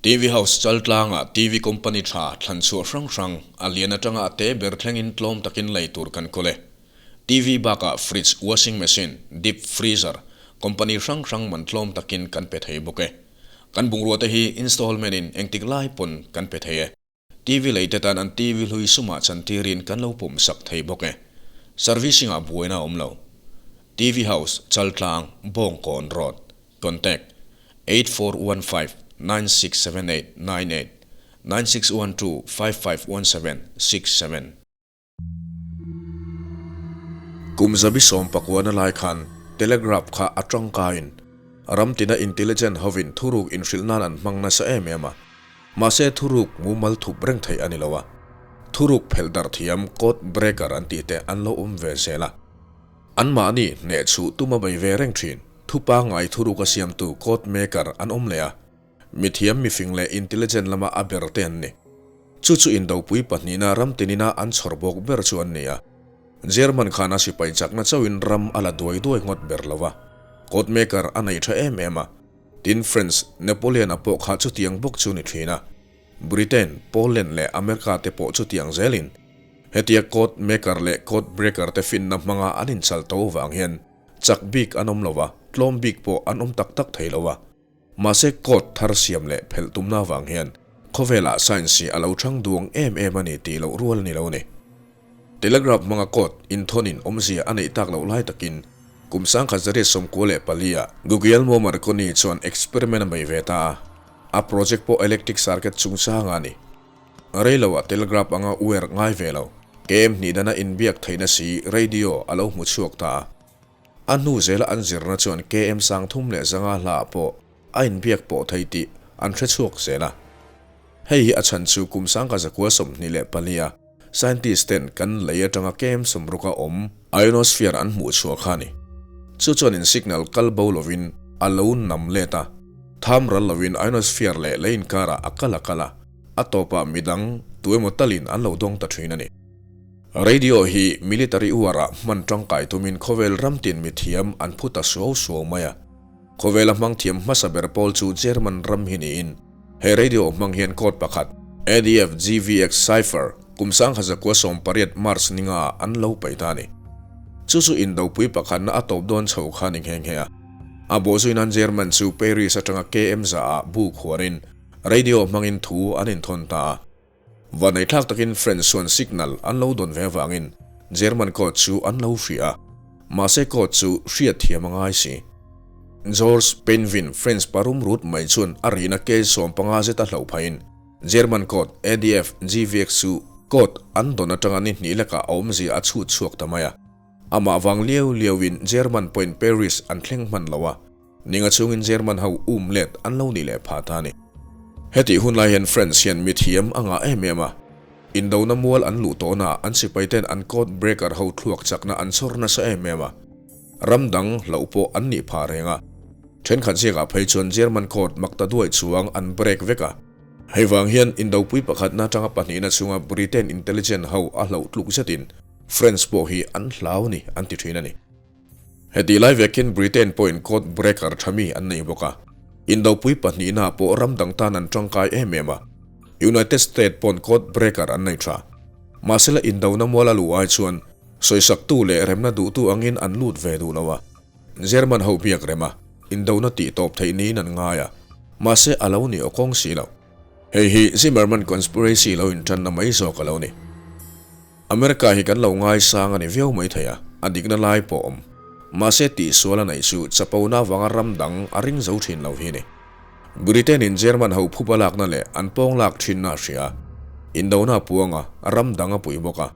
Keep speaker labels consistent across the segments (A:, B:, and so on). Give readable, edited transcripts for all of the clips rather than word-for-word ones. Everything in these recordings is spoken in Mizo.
A: TV House Chaltlangah TV company tha thlan chhuah hrang hrang, a lian atanga a te ber thlengin tlawm takin lei tur kan kawl e. TV bakah fridge, washing machine, deep freezer, company hrang hrang man tlawm takin kan pe thei bawk e. Kan bungrua te hi installment in engtik lai pawn kan pe thei e. TV lei te tan an TV hlui sumah chantirin kan lo pawm sak thei bawk e. Servicing ah buaina a awm lo. TV House, Chaltlang, Bawngkawn Road. Contact, 8415 9678 98 9612 5517 67. Kum zabi sawm pakuana lai khan Telegraph kha a tangkaiin ram tina intelligent hovin thuruk inhrilh nan an hmang nasa em em a. Mahse thuruk mumal thup reng theih a ni lo a. Thuruk phelh darh thiam code breaker an tih te an lo awm ve zel a. Anmahni hnehchhuh tuma bei ve reng thin thu pangngai thuruk a siamtu code maker an awm leh a. Mithiam mifing leh intelligent lama a ber te an ni. Chu chu indopui pahnihna ram tinina an chhawr bawk ber chu an ni a. German khan a sipai chakna chauhin ram a la duai duai ngawt ber lo va. Code maker a nei tha em em a. Tin France, Napoleon a pawh kha chutiang bawk chu ni thin a. Britain, Poland leh America te pawh chutiang zelin. Hetia code maker leh code breaker te finna hmanga an inchal to vang hian chak bik an awm lo va, tlawm bik pawh an awm tak tak thei lo va. Mahse code thar siam leh phelh tumna avang hian khawvelah science hi a lo chang duang em em a ni tih loh rual a ni lo a ni. Telegraph hmanga code inthawnin awmzia a neih tak loh lai takin kum 1994 ah Guglielmo Marconi chuan experiment a bei ve ta a, a project pawh electric circuit chungchanga a ni. Rei loah telegraph anga wire ngai ve lo, KM hnih dana inbiak theihna si radio a lo hmu chhuak ta a. A hnu zela an zirna chuan KM 305 hlaah pawh a inbiak pawh thei tih an hre chhuak zel a. Hei hi a chhan chu kum 1924 a scientist ten kan lei atanga KM 60 a awm ionosphere an hmuh chhuah kha a ni. Chu chuan in signal kal bo lovin a lo nam let a, tham ral lovin ionosphere leh lei inkarah a kal a kal a, a tawpah midang tu emaw talin an lo dawng ta thin a ni. Radio hi military uarah hman tangkai tumin khawvel ram tin mithiam an phu ta suau suau mai a. Khawvela hmang thiam hmasa ber pawl chu German ram hi niin he radio hmang hian code pakhat, ADF GVX cipher, kum 1918 March ninga ah an lo paih ta a ni. Chu chu indopui pakhatna a tawp dawn chho kha ni nghe nghe a. A bawhzui nan German chu Paris atanga KM za ah bu khuarin radio hmangin thu an inthawn ta a. Vanneithlak takin French chuan signal an lo dawn ve avangin German code chu an lo hria a, mahse code chu hriat thiam a ngai si. George Painvin French parum rut mai chuan a rihna ke 15 zet a hloh phahin German code ADF GVX chu code an dawn atanga ni hnih lekah a awmzia a chhut chhuak ta mai a. Amah vang liau liauin German pawhin Paris an thleng hman lo a. Ninga chungin German ho um let an lo nih leh phah ta a ni. Hetih hun lai hian French hian mithiam a ngah em em a. Indona mual an luh tawhnaah an sipaiten an code breaker ho thluak chakna an chhawr nasa em em a. Ram dang hlauh pawh an nih phah reng a. Thenkhat ziakah phei chuan German code mak ta duai chuang an break vek a. Hei vang hian Indopui pakhatna atanga pahnihna chunga Britain intelligent ho a hlauh tluk zetin French pawh hi an hlau a ni an ti thin a ni. Hetih lai vekin Britain pawhin code breaker tha mi an nei bawk a, Indopui pahnihna pawh ram dang tan an tangkai em em a, United State pawn code breaker an nei tha. Mahsela Indona mual a luh ai chuan sawisaktu leh remna duhtu angin an lut ve duh lo a, German ho biak rem a, Indona tih tawp theih niin an ngai a, mahse a lo ni awkawng si lo. Hei hi Zimmermann conspiracy lo intanna mai zawk a lo ni. America hi kan lo ngaisang a ni viau mai thei a, a dikna lai pawh awm. Mahse tihsual a neih chu chapona avanga ram dang a ring zo thin lo hi ni. Britain in German ho phuba lakna leh an pawng lak thinna a hria a, indona a puang a, ram dang a pui bawk a.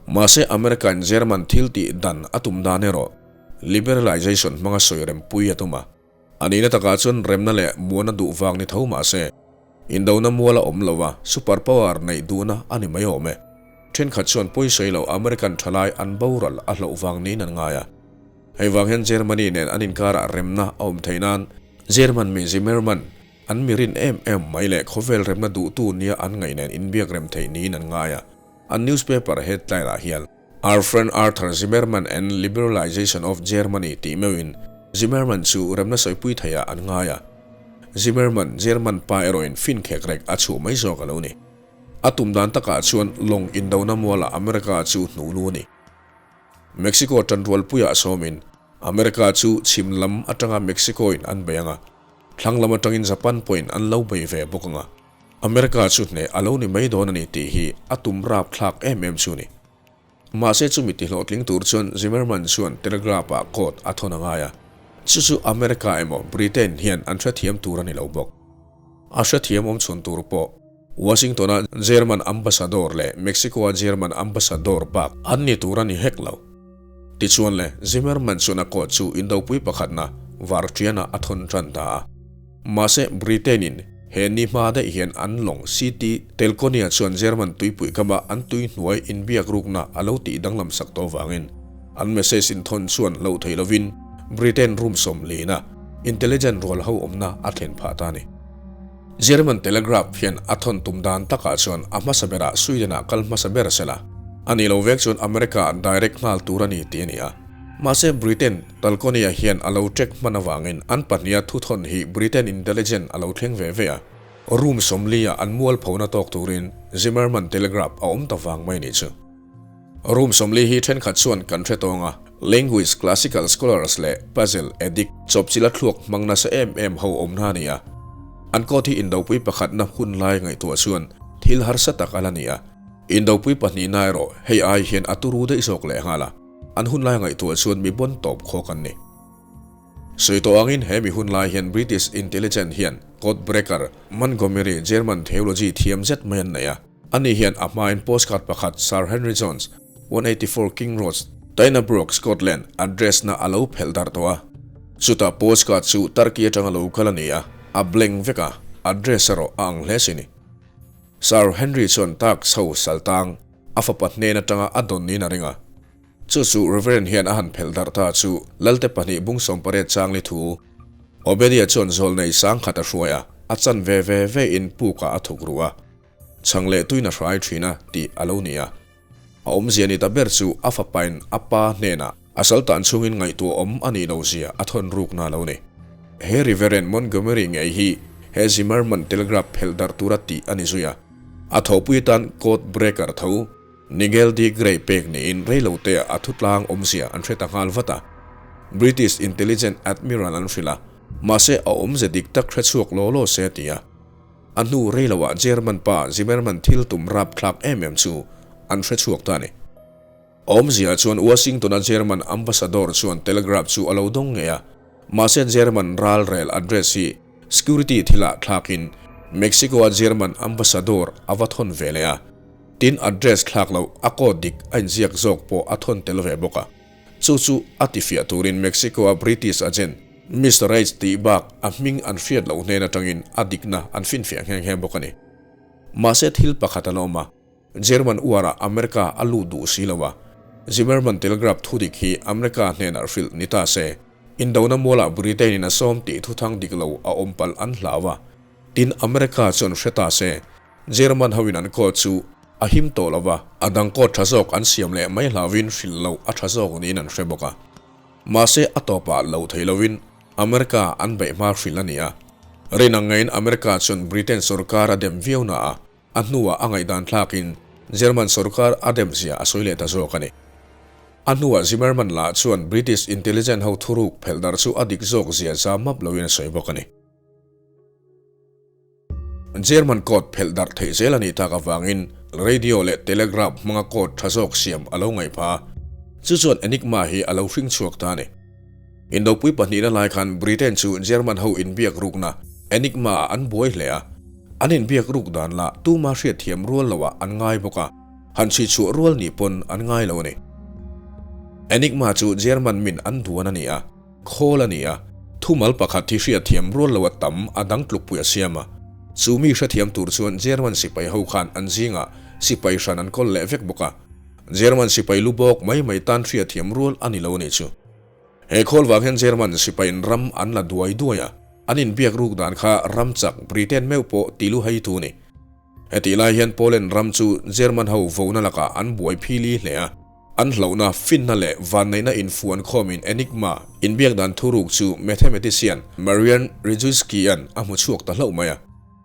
A: Mahse America in German thil tih dan a tum dan erawh liberalization hmanga sawi rem pui a tum a. A nihna takah chuan remna leh muana duh vang ni tho mah se, indona mual a awm lo a, super power neih duhna a ni mai awm e. Thenkhat chuan pawisawi lo American thalai an boral a hloh vang niin an ngai a. Hei vang hian Germany nen an inkarah remna a awm theih nan German mi Zimmermann an mi rin em em mai leh khawvel remna duhtu nia an ngaih nen inbiak rem theih niin an ngai a, an newspaper headline ah hian. Our friend Arthur Zimmermann and Liberalization of Germany tih meuhin Zimmermann chu remna sawipui theiah an ngai a. Zimmerman, German pa erawhin fin khek rek a chhuh mai zawk a lo ni. A tum dan takah chuan lawng indona mualah America chu hnuh lu a ni. Mexico tanrualpuiah sawmin America chu chhim lam atanga Mexico-in an bei ang a, thlang lam atangin Japan pawhin an lo bei ve bawk ang a. America chu hneh a lo ni mai dawn a ni tih hi a tum rapthlak em em chu a ni. Mahse chumi tihlawhtling tur chuan Zimmerman chuan Telegraph-ah code a thawn a ngai a, chu chu America emaw Britain hian an hrethiam tur a ni lo bawk. A hrethiam awm chhun tur pawh Washington-a German Ambassador leh Mexico-a German Ambassador bak an ni tur a ni hek lo. Tichuan le, Zimmerman chuan a code chu indopui pakhatna Vartian-ah a thawn tan ta a. Mahse, Britain-in he ni hma daih hian an lawng CT Telkonia chuan German tuipui kama an tui hnuai inbiak rukna a lo tih danglam sak tawh vangin an message inthawn chuan loh thei lovin Britain room sawmlina intelligent rual ho awmna a thlen phah ta a ni. German Telegraph hian a thawn tum dan takah chuan a hmasa berah Sweden-ah kal hmasa ber sela, a nih lo vek chuan America-ah direct nghal tur a ni tih a ni a. Mahse Britain Talkonia hian a lo check hman avangin an pahniha thuthawn hi Britain intelligent a lo thleng ve ve a. Room sawmli-ah an mualphona tawk turin Zimmerman Telegraph a awm ta vang mai nih chu. Room 40 hi thenkhat chuan kan hre tawng a, linguist, classical scholars leh puzzle addict chawpchilh a thluak hmang nasa em em ho awmna a ni a. An court hi indopui pakhatna hun lai ngaihtuah chuan thil harsa tak a la ni a. Indopui pahnihna erawh hei ai hian a turu daih zawk lehnghal a. An hun lai ngaihtuah chuan mi bon tawp khawk an ni. Sawi tawh angin he mi hun lai hian British intelligent hian code breaker Montgomery German theology thiam zet mai an nei a. Ani hian a hmain postcard pakhat Sir Henry Jones, 184 King Road, Tighnabruaich, Scotland, address na a lo phelh darh tawh a. Chutah postcard chu Turkey atanga lo kal a ni a, a blank vek a, address erawh a ang hle si ni. Sir Henry chuan Turks ho saltang A fapa hnen atanga a dawn niin a ring a. Chu chu Reverend hian a han phelh darh ta chu Lalte pahnih bung 18 changli thu Obedia chuan zawlnei sangkhat a hruai a, a chan ve ve ve in pukah a thuk ruh a, chhang leh tuin a hrai thin a tih a lo ni a. A awmzia ni ta ber chu a fapain a pa hnenah a saltan chungin ngaihtuah awm a nih lo zia a thawn rukna a lo ni. He Reverend Montgomery ngei hi he Zimmerman telegraph phelh darh tura tih a ni zui a. A thawhpui tan code breaker tho Nigel de Grey pek niin reilote a thutlang awmzia an hre ta nghal vat a. British intelligent admiral an hrilh a, mahse a awmze dik tak hre chhuak law law se a ti a. A hnu reiloah German pa Zimmerman thil tum rapthlak em em chu an hre chhuak ta a ni. Awmzia chuan Washington-a German ambassador chuan telegraph chu a lo dawng ngei a, mahse German ralrel address hi security thilah thlakin Mexico-a German ambassador a va thawn ve leh a, tin address thlak loh a code dik a inziak zawk pawh a thawn tel ve bawk a. Chu chu a tifiah turin Mexico-a British agent Mister H tih bak a hming an hriat loh hnen atangin a dikna an finfiah nghe nghe bawk a ni. Mahse thil pakhat a la awm a. German uarah America a lut duh si lo a, Zimmerman telegraph thudik hi America hnenah hrilh ni ta se, indona mualah Britain-in a sawm tih thuthang dik lo a awm palh an hlau a. Tin, America chuan hre ta se, German hoin an court chu a him tawh lo va, a dang court tha zawk an siam leh mai hlauhin hrilh loh a tha zawk niin an hre bawk a. Mahse, a tawpah lo thei loin America an beih hma hrilh a ni a. Rin ang ngeiin America chuan Britain sorkar a dem viau na a, A hnuah a ngaihdan thlakin German sorkar a demzia a sawi leh ta zawk a ni. A hnuah Zimmermann lah chuan British intelligent ho thuruk phelh darh chu a dik zawk zia za map loin a sawi bawk a ni. German code phelh darh theih zel a nih tak avangin radio leh telegraph hmanga code tha zawk siam a lo ngaih phah a, chu chuan Enigma hi a lo hring chhuak ta a ni. Indopui pahnihna lai khan Britain chu German ho inbiak rukna Enigma ah an buai hle a, An inbiak ruk dan lah tuma hriatthiam rual loah an ngai bawk a, han chhuichhuah rual nih pawn an ngai lo a ni. Enigma chu German min an duan a ni a, khawl a ni a, thumal pakhat hi hriatthiam rual loa tam a dang tlukpui a siam a. Chu mi hrethiam tur chuan German sipai ho khan an zingah sipai hran an kawl leh vek bawk a, German sipai lu bawk mai mai tan hriatthiam rual a ni lo a nih chu. He khawl vang hian German sipaiin ram an la duai duai a, an inbiak ruk dan kha ram chak Britain meuh pawh ti lu hei tu a ni. Hetih lai hian Poland ram chu German ho vona lakah an buai phili hle a. An hlauhna, finna leh vanneihna infuan khawmin Enigma inbiak dan thuruk chu mathematician Marian Rejewski-a'n a hmu chhuak ta hlauh mai a.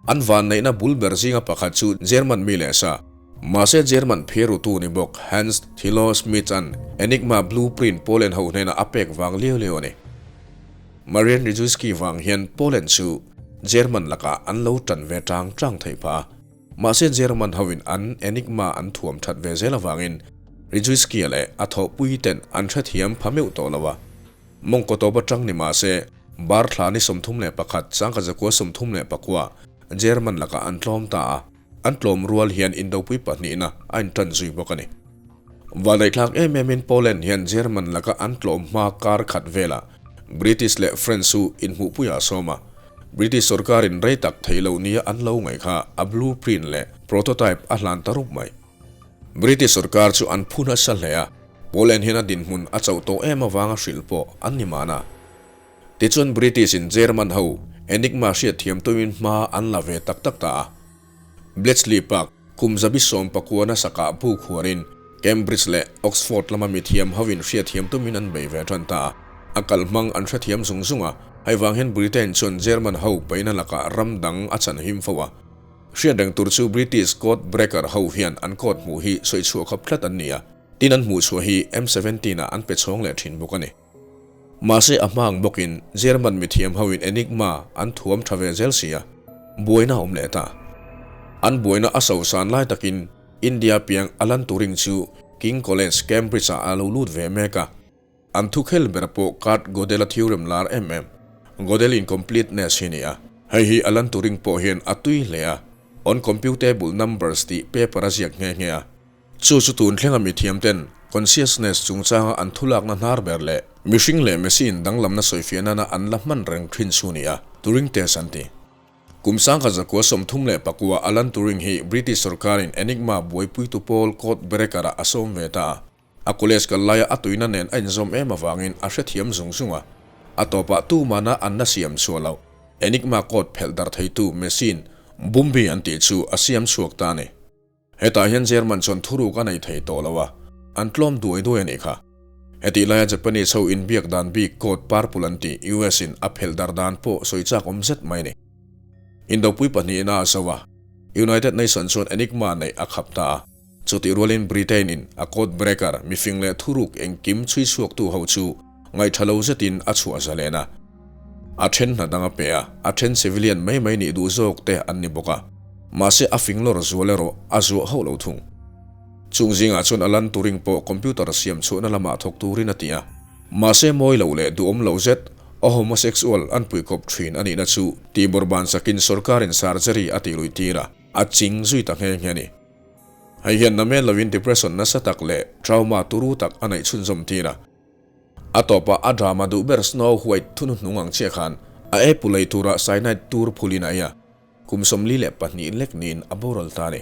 A: An vanneihna bul ber zinga pakhat chu German mi leh sa, mahse German phirutu ni bawk Hans Thilo Schmidt-a'n Enigma blueprint Poland ho hnenah a pek vang liau liau a ni. Marian Rejewski vang hian Poland chu German lakah an lo tan ve tang tang theih phah a. Mahse German hoin an Enigma an thuam that ve zel avangin Rejewski-a leh a thawhpui ten an hrethiam pha meuh tawh lo a. Mawngkaw tawp atang ni mahse bar thla ni 31 sangkhat zakua 34 German lakah an tlawm ta a, an tlawm rual hian indopui pahnihna a intan zui bawk a ni. Valdaihthlak em emin Poland hian German laka an tlawm hma kar khat velah British leh French chu inhmuhpuiah a sawm a. British sorkarin rei tak theih loh nia an lo ngaih kha a blueprint leh prototype a hlan ta rup mai. British sorkar chu an phu nasa hle a, Poland hian a dinhmun a chauh tawh em avanga hrilh pawh an ni mahna. Tichuan British in German ho Enigma hriatthiam tumin hma an la ve tak tak ta a. Bletchley Park, kum zabi sawmpakua nasa kah buk huarin Cambridge leh Oxford lama mithiam hovin hriatthiam tumin an bei ve tan ta a. A kalhmang an hrethiam zung zung a, hei vang hian Britain chuan German ho beihna lakah ram dang a chan him fo a. Hriatreng tur chu British code breaker ho hian an code hmuh hi sawi chhuah khawp tlat an ni a, tin an hmuhchhuah hi M17 ah an pe chhawng leh thin bawk a ni. Mahse a hma ang bawkin German mithiam hoin Enigma an thuam tha ve zel si a, buaina a awm leh ta. An buaina a sosan lai takin India piang Alan Turing chu King College, Cambridge ah a lo lut ve mek a. An thukhel ber pawh Kurt Gödel-a theorem lar em em, Gödel incompleteness hi ni a. Hei hi Alan Turing pawh hian a tui hle a, On Computable Numbers tih paper a ziak nghe nghe a. Chu chu tun thlenga mithiam ten consciousness chungchanga an thulakna hnar ber leh mihring leh machine danglamna sawifiah nana an la hman reng thin chu ni a, Turing test an ti. Kum sangkhat zakua 34 Alan Turing hi British sorkarin Enigma buaipuitu pawl code breaker-ah a sawm ve ta a. A college kal laia a tuina nen a inzawm em avangin a hrethiam zung zung a. A tawpah tumana an la siam chhuah loh Enigma code phelh darh theitu machine Bumbi an tih chu a siam chhuak ta a ni. Hetah hian German chuan thuruk a nei thei tawh lo a, an tlawm duai duai a nih kha. Hetih laia Japanese ho inbiak dan bik code purple an tih US in a phelh dar dan pawh sawi chak awm zet mai a ni. Indopui pahnihin a zo a, United Nations chuan Enigma neih a khap ta a, chutih rualin Britain in a code breaker mifing leh thuruk engkim chhui chhuaktu ho chu ngaihṭha lo zetin a chhuah zalen a. A then hna dang a pe a, a then civilian mai mai nih duh zawk te an ni bawk a. Mahse a fing lawr zual erawh a zuah hauh lo thung. Chung zingah chuan Alan Turing pawh computer siam chhuahna lamah thawk turin a ti a. Mahse mawi lo leh duhawm lo zet a homosexual an puikawp thin a nihna chu tihbawrhban sakin sorkarin surgery a tih luih tir a, a ching zui ta nghe nghe a ni. Hei hian namen lovin depression nasa tak leh trauma turu tak a neih chhunzawm tir a. A tawpah a drama duh ber Snow White thunu hnung ang chiah khan a e pu lei turah cyanide tur phulin a ei a, kum 42 lek niin a boral ta a ni.